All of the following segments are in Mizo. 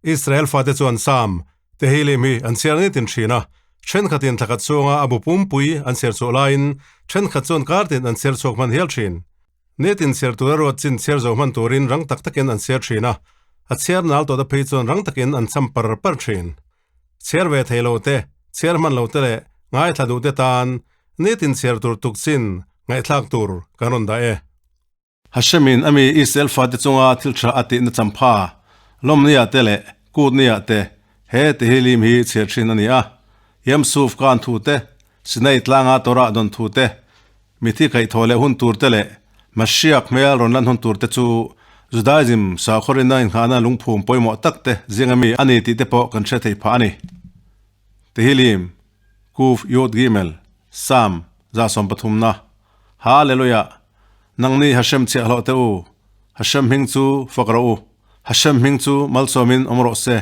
Israel fate chuan Sam, Tehillim hi an chhiar nitin thin a, thenkhatin thlakhat chhunga a bu pumpui an chhiar chhuah laiin thenkhat chuan kartin an chhiar chhuak hman hial thin. Nitin chhiar tura ruat chin chhiar zo hman turin rang tak takin an chhiar thin a, a chhiar nal tawhte phei chuan rang takin an cham par par thin. Chhiar ve thei lo te, chhiar hman lo te leh ngaithla duh te tan nitin chhiar tur tuk chin ngaihthlak tur kan rawn dah e. Hashemin a mi Israel fate chunga thil tha a tihna champha, lawmnia te leh kutnia te he Tehillim hi chhiar thin a ni a. Yamsuf kan thu te, Sinai tlanga Torah dawn thu te, mithi kaihthawh leh hun tur te leh Mashiach hmel rawn lan hun tur te chu Judaism sakhawrina inghahna lungphum pawimawh tak te zinga mi a ni tih te pawh kan hre thei phah a ni. Tehillim, Kuf Yod Gimel, Sam, 130na. Hallelujah! Nangni Hashem chhiahhlawh teh u, Hashem hming chu fak rawh u, Hashem hming chu malsawmin awm rawh se.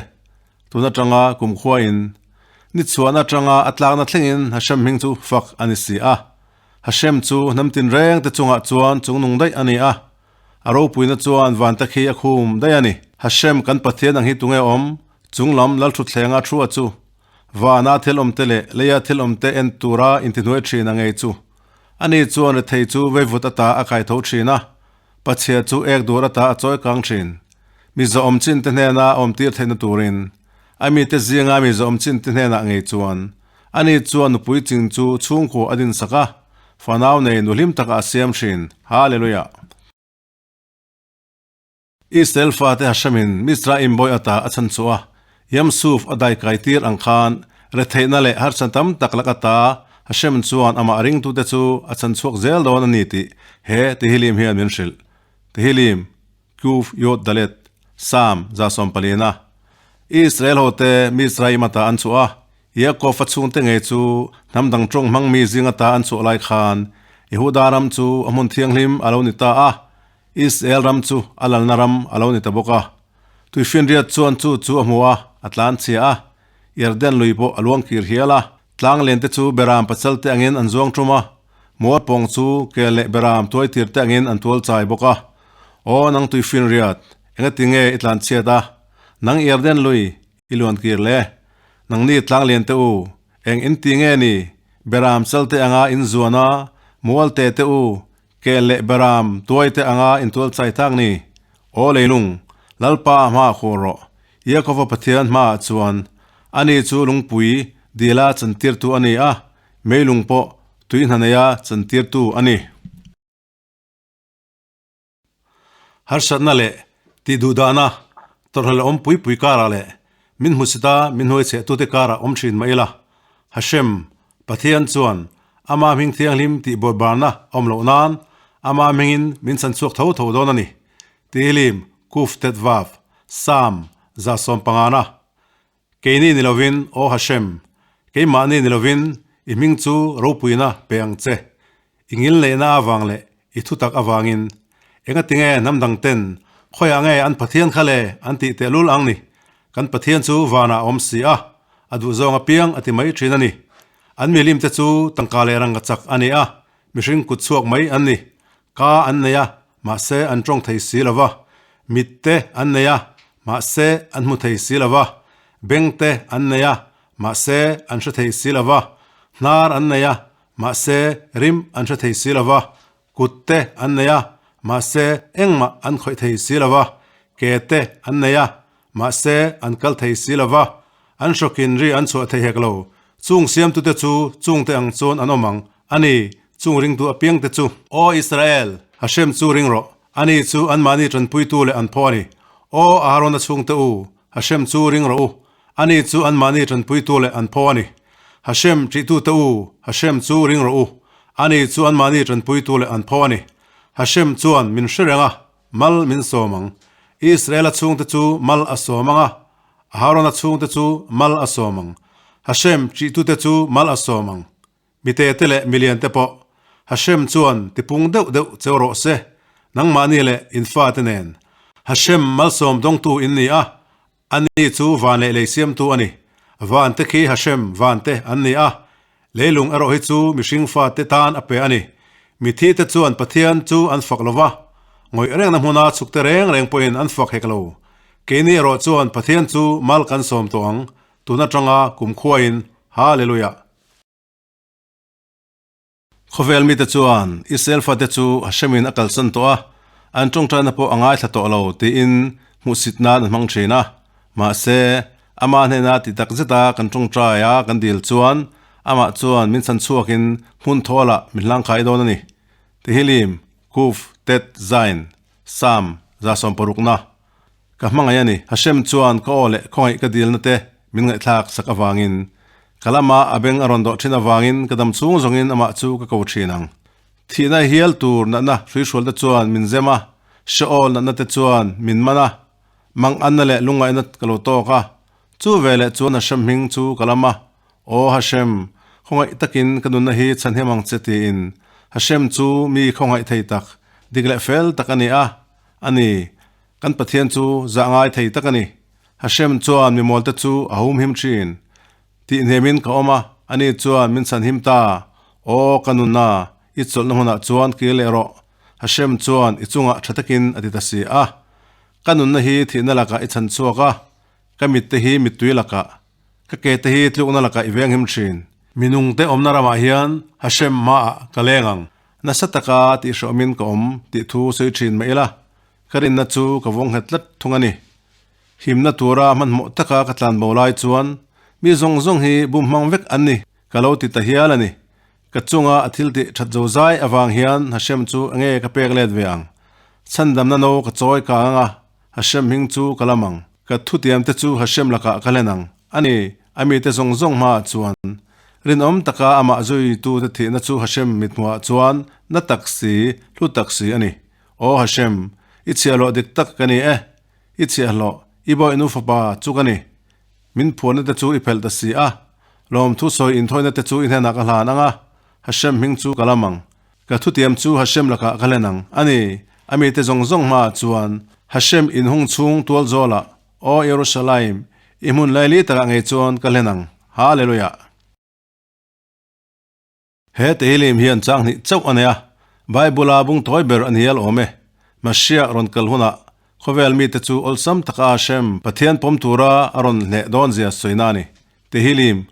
Tun atanga kumkhuain, ni chhuan atanga a tlakna thlengin Hashem hming chu fak a ni si a. Hashem chu hnam tinreng te chungah chuan chungnung daih a ni a, a ropuina chuan van te khi a khum daih a ni. Hashem kan Pathian ang hi tunge awm? Chunglam Lalthutthlenga thu a chu. Vana thil awmte leh leia thil awmte en tura intihnuai thin a ngei chu. Ani chuan rethei chu veivut ata a kai tho thin a, pachhia chu ek dur ata a chawi kang thin. Mi zawhawm chin te hnena awm tir theihna turin, a mite zinga mi zawhawm chin te hnenah ngei chuan, ani chuan nupui ching chu chhungkua a dinsak a, fanau nei nu hlim takah a siam thin. Hallelujah! Israel fate Hashemin Mizraim bawi ata a chhan chhuah a, Yamsuf a dai kai tir ang khan retheihna leh harsa tam tak lak ata Hashem chuan amah ringtute chu a chhan chhuak zel dawn a ni tih he Tehillim hian min hrilh. Tehillim, Kuf Yod Dalet, Sam 114. Israel hote Mizraim ata an chhuah a, Yaakov-a chhungte ngei chu hnam dang tawng hmang mi zing ata an chhuah lai khan Yehuda ram chu a hmun thianghlim a lo ni ta a, Israel ram chu a lalna ram a lo ni ta bawk a. Tuifinriat chuan chu chu a hmu a, a tlan chhia a. Yarden lui pawh a luang kir hial a. Tlang len te chu beram pachal te angin an zuang tum a, mual pawng chu kel leh beram tuai tir te angin an tual chai bawk a. Aw nang tuifinriat, engati nge i tlan chhiat a? Nang Yarden lui, i luan kir le. Nangni tlang lian te u, eng in ti nge ni? Beram chal te anga in zuan a, mual te te u, Kel leh Beram tuai te anga intual chai tak ni. Aw leilung, Lalpa hmaah khur rawh. Yaakova Pathian hmaah chuan ani chu lungpui dila chantirtu a ni a, meilung pawh tui hna neia chantirtu a ni. Harsatna leh tihduhdahna tawrhhlelh awm pui pui karah leh min hmusita min hnuaichhehtute karah awm thin mah ila, Hashem, Pathian chuan Ama hming thianghlim tih bawrhbarna awm loh nan Ama hmingin min chhan chhuak tho tho dawn a ni. Tehillim, Kuf Tet Vav, Sam, 150na. Keini ni lovin, Aw Hashem, keimahni ni lovin i hming chu ropuina pe ang che. I ngilneihna avang leh i thutak avangin engatinge hnam dang ten khawiah nge an Pathian kha le an tih tehlul ang ni? Kan Pathian chu vanah a awm si a, a duhzawng apiang a ti mai thin a ni. An milim te chu tangka leh rangka chak a ni a, mihring kut chhuak mai an ni. Ka an nei a, mahse an tawng thei si lo va. Mit te an nei a, mahse an hmu thei si lo va. Beng te an nei a, mahse an hre thei si lo va. Hnar an nei a, mahse rim an hre thei si lo va. Kut te an nei a, mahse engmah an khawih thei si lo va. Ke te an nei a, mahse an kal thei si lo va. An hrawkin ri an chhuah thei hek lo. Chung siamtute chu chungte ang chuan an awm ang, a ni, chung ringtu apiangte chu. Aw Israel, Hashem chu ring rawh, ani chu anmahni tanpuitu leh an phaw a ni. Aw Aharona chhungte u, Hashem chu ring rawh u, ani chu anmahni tanpuitu leh an phaw a ni. Hashem ṭihtute u, Hashem chu ring rawh u, ani chu anmahni tanpuitu leh an phaw a ni. Hashem chuan min hre reng a, mal min sawm ang. Israela chhungte chu mal a sawm ang a, Aharona chhungte chu mal a sawm ang. Hashem ṭihtute chu mal a sawm ang. Mitete leh miliante pawh Hashem chuan tipung deuh deuh cheu rawh se, nangmahni leh in fate nen. Hashem malsawm dawngtu in ni a, ani chu van leh lei siamtu a ni. Van te khi Hashem van te an ni a, leilung erawh hi chu mihring fate tan a pe a ni. Mithi te chuan Pathian chu an fak lo va, ngawih rengna hmuna chhukte reng reng pawhin an fak hek lo. Keini erawh chuan Pathian chu mal kan sawm tawh ang, tun atanga kumkhuain Hallelujah! Khawvel mite chuan Israel fate chu Hashemin a kalsan tawh a, an tawngtaina pawh a ngaithla tawh lo tiin hmuhsit nan an hmang thin a. Mahse, ama hnena ti tak zeta kan tawngtai a kan dil chuan amah chuan min chhan chhuakin hmun thawlah min hlangkhai dawn a ni. Tehillim, Kuf, Tet, Zain, Sam, 160na. Ka hmangaih a ni. Hashem chuan ka aw leh khawngaih ka dilna te min ngaihthlak sak avangin, ka lama a beng a rawn dawh thin avangin ka dam chhung zawngin amah chu ka ko thin ang. Thihna hial tur natna hruihrual te chuan min zem a, Sheol natna te chuan min man a, manganna leh lungngaihna ka lo tawk a. Chu veleh chuan Hashem hming chu ka lam a, Aw Hashem, khawngaih takin ka nunna hi chhanhim ang che tiin. Hashem chu mi khawngaih thei tak, dik leh fel tak a ni a, a ni. Kan Pathian chu zah ngai thei tak a ni. Hashem chuan mi mawlte chu a humhim thin. Tih hnemin ka awm a, ani chuan min chhanhim ta. Aw ka nunna, i chawlhna hmunah chuan kir leh rawh. Hashem chuan i chungah tha takin a ti ta si a. Ka nunna hi thihna lakah i chhan chhuak a, ka mitte hi mittui lakah, ka ke te hi tlukna lakah i venghim thin. Minungte awmna ramah hian Hashem hmaah ka leng ang. Nasa taka tihhrawmin ka awm tih thu sawi thin mah ila, Ka rinna chu ka vawng nghet tlat thung a ni. Himna tura hmanhmawh taka ka tlan bo lai chuan mi zawng zawng hi bum hmang vek an ni ka lo ti ta hial a ni. Ka chunga a thil tih that zo zai avang hian Hashem chu enge ka pek let ve ang? Chhandamna no ka chawi kang ang a, Hashem hming chu ka lam ang. Ka thutiam te chu Hashem lakah ka hlen ang a ni. A mite zawng zawng hmaah chuan rinawm taka amah zuitute thihna chu Hashem mithmuhah chuan na tak si, hlu tak si a ni. Aw Hashem, i chhiahhlawh dik tak ka ni e, i chhiahhlawh, i bawihnu fapa chu ka ni. Min phuahna te chu i phelh ta si a, lawmthu sawi inthawina te chu i hnenah ka hlan ang a, Hashem hming chu ka lam ang. Ka thutiam chu Hashem lakah ka hlen ang. A ni, a mite zawng zawng hmaah chuan, Hashem inhung chhung tual zawlah, Aw Jerusalem, i hmun laili takah ngei chuan ka hlen ang. Hallelujah! He Tehillim hian chang hnih chauh a nei a, Bible-a bung tawi ber a ni hial awm e. Masiah rawn kal hunah khawvel mite chu awlsam taka Hashem, Pathian pawm tura a rawn hleh dawn zia sawina a ni. Tehillim,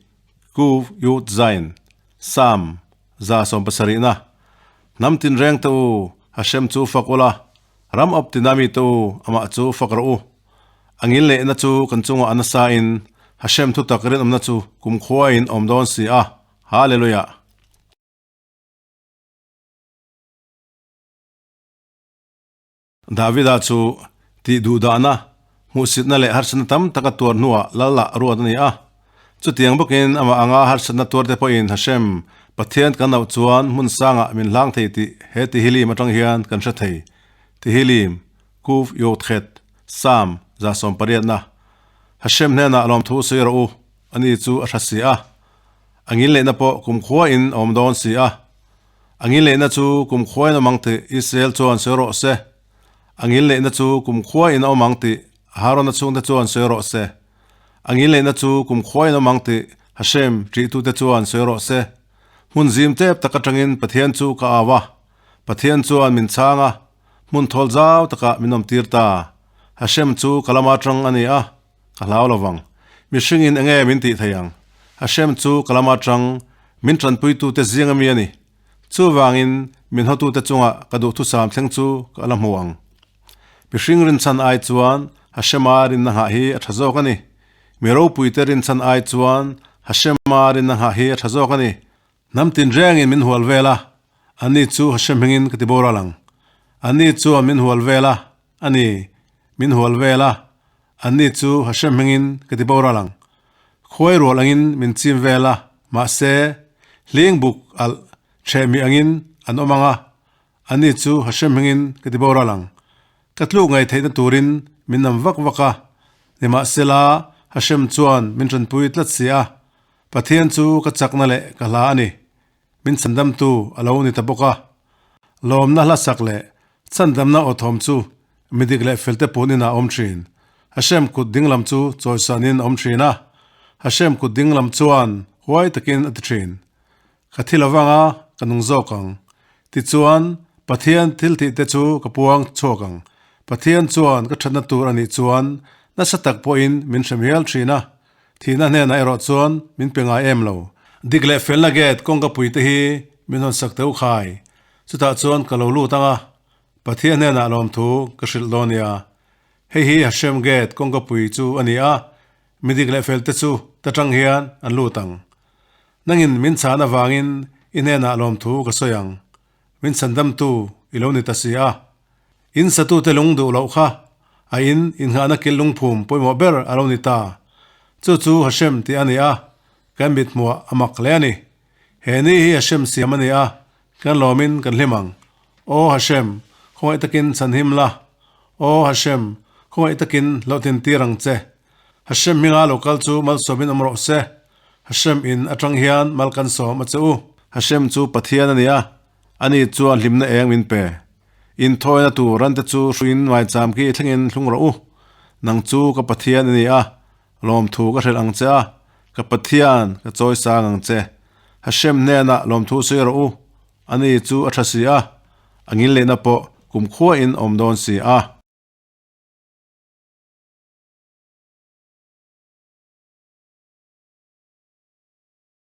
Kuv Yud Zain, Psalm, 170na. Hnam tinreng te u, Hashem chu fak ula, ram awp tina mite u, amah chu fak rawh u. A ngil lehna chu kan chungah a nasa in, Hashem thutak rinawmna chu kumkhuain awm dawn si a. Hallelujah! Davida chu tih duhdahna, hmuhsitna leh harsatna tam tak a tuar hnuah Lal-ah ruat a ni a. Chutiang bawkin amah anga harsatna tuarte pawhin Hashem, Pathian kan auh chuan hmun sangah min hlang thei tih he Tehillim atang hian kan hre thei. Tehillim, Kuv Yod Chet, Psalm, 180na. Hashem hnenah lawmthu sawi rawh u, ani chu a hra si a. A ngil lehna pawh kumkhuain a awm dawn si a. A ngil lehna chu kumkhuain a awm ang tih Israel chuan sawi rawh se. A ngil lehna chu kumkhuain a awm ang tih Aharona chhungte chuan sawi rawh se. A ngil lehna chu kumkhuain a awm ang tih Hashem ṭihtute chuan sawi rawh se. Hmun zim tep tak aṭangin Pathian chu ka au a, Pathian chuan min chhang a, hmun thawl zau takah min awmtir ta. Hashem chu ka lama ṭang a ni a. Ka hlau lo vang. Mihringin enge min tih thei ang? Hashem chu ka lama tang min tanpuitute zing ami a ni. Chuvangin min hawtute chungah ka duhthusam thleng chu ka la hmu ang. Mihring rinchhan ai chuan Hashema rinna nghah hi a tha zawk a ni. Mi ropuite rinchhan ai chuan Hashema rinna nghah hi a tha zawk a ni. Hnam tinrengin min hual vel a, anni chu Hashem hmingin ka ti boral ang. Anni chuan min hual vel a, a ni, min hual vel a, Anni chu Hashem hmingin ka ti boral ang. Khuai rual angin min chim vel a, mahse, hling buk alh ṭhehmih angin an awm ang a, anni chu Hashem hmingin ka ti boral ang. Ka tluk ngaih theihna turin min nam vak vak a, nimahsela Hashem chuan min ṭanpui tlat si a, Pathian chu ka chakna leh ka hla a ni. Min chhandamtu a lo ni ta bawk a. Lawmna hlasak leh chhandamna awthawm chu mi dik leh felte punin a awm thin. Hashem kut dinglam chu chawisanin a awm thin a, Hashem kut dinglam chuan huai takin a ti thin. Ka thi lo vang a, ka nung zawk ang. Tichuan, Pathian thil tihte chu ka puang chhuak ang. Pathian chuan ka thatna tur a nih chuan. Nasa tak pawhin min hrem hial thin a, thihna hnenah erawh chuan min pe ngai em lo. Dik leh felna gate kawngka pui te hi min hawn sak teuh khai. Chutah chuan ka lo lut ang a, Pathian hnenah lawmthu ka hrilh dawn nia. Hei hi Hashem gate kawngka pui chu a ni a, mi dik leh fel te chu ta tang hian an lut ang. Nangin min chhan avangin i hnenah lawmthu ka sawi ang. Min chhandamtu i lo ni ta si a. In satute lung duh loh kha a in innghahna kil lungphum pawimawh ber a lo ni ta. Chu chu Hashem tih a ni a, kan mithmuah a mak hle a ni. He ni hi Hashem siam a ni a, kan lawmin kan hlim ang. Aw Hashem, khawngaih takin chhanhim la. Aw Hashem, khawngaih takin hlawhtlin tir ang che. Hashem hminga lo kal chu malsawmin awm rawh se. Hashem in atang hian mal kan sawm a che u. Hashem chu Pathian a ni a, ani chuan hlimna eng min pe. Inthawina tur rante chu hruiin maicham khi thlengin thlung rawh u. Nang chu ka Pathian i ni a, lawmthu ka hrilh ang che a, ka Pathian ka chawi sang ang che. Hashem hnenah lawmthu sawi rawh u, ani chu a tha si a, a ngil lehna pawh kumkhuain awm dawn si a.